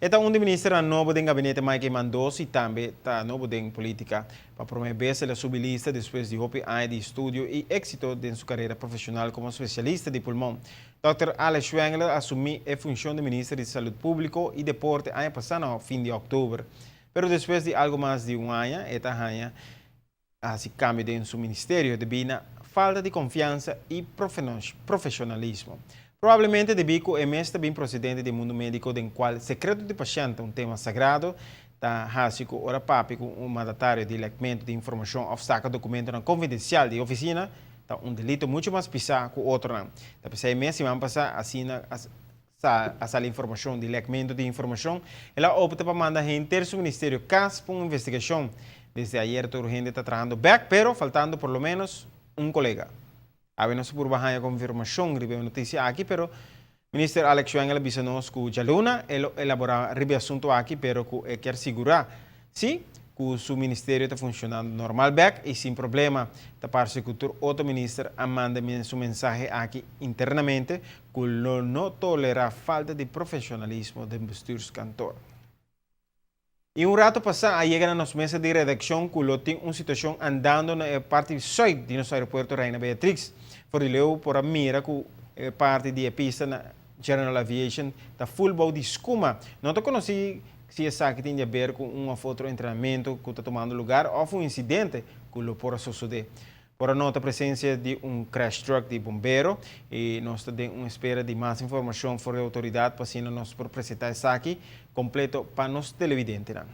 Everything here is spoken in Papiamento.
E ta un di ministernan nobo den gabinete Mike Eman 2 y tambe ta nobo den politica. Pa prome bes el a subi lista despues di hopi aña di estudio y exito den su carera profesional como specialista di pulmon. Dòkter Alex Schwengle a asumi e funcion di minister di Salud Publico y Deporte aña pasa na fin di october. Pero despues di algo mas di un aña e ta haña a haci cambio den su ministerio debi na falta di confiansa y profesionalismo. Probablemente debi cu e mes ta bin procedente di mundo medico den cual secreto di pashent ta un tema sagrado, ta haci cu ora papia cu un mandatario di lekmento di informacion of saca documentonan confidencial di oficina ta un delito mucho mas pisa cu otronan. Ta p'esey mes siman pasa asina a sali informacion di lekmento di informacion, el a opta pa manda henter su ministerio cas pa un investigacion. Desde ayer tur hende ta trahando bek, pero faltando por lo menos un colega. Awe nos por haña confirmacion riba e noticia aki, pero Minister Alex Schwengle a bisa nos cu dialuna e lo elabora riba e asunto aki, pero cu e kier sigura si cu su ministerio ta funcionando normal bek y sin problema. Ta parce cu tur otro minister a manda su mensahe aki internamente cu lo no tolera falta di profesionalismo den bestuurskantoor. Y un rato pasa a yega na nos mesa di redaccion cu lo tin un situacion andando na e parti zuid di nos aeropuerto Reina Beatrix. For di leu por a mira cu e parti di e pista na General Aviation ta full bou di scuma. No ta conoci si esaki tin di haber cu un of otro entrenamento cu ta tumando lugar of un incidente cu lo por a sucede. Por a nota presencia di un crash truck di bombero y nos ta den un espera di mas informacion for di autoridad pa asina nos por presenta esaki completo pa nos televidentenan.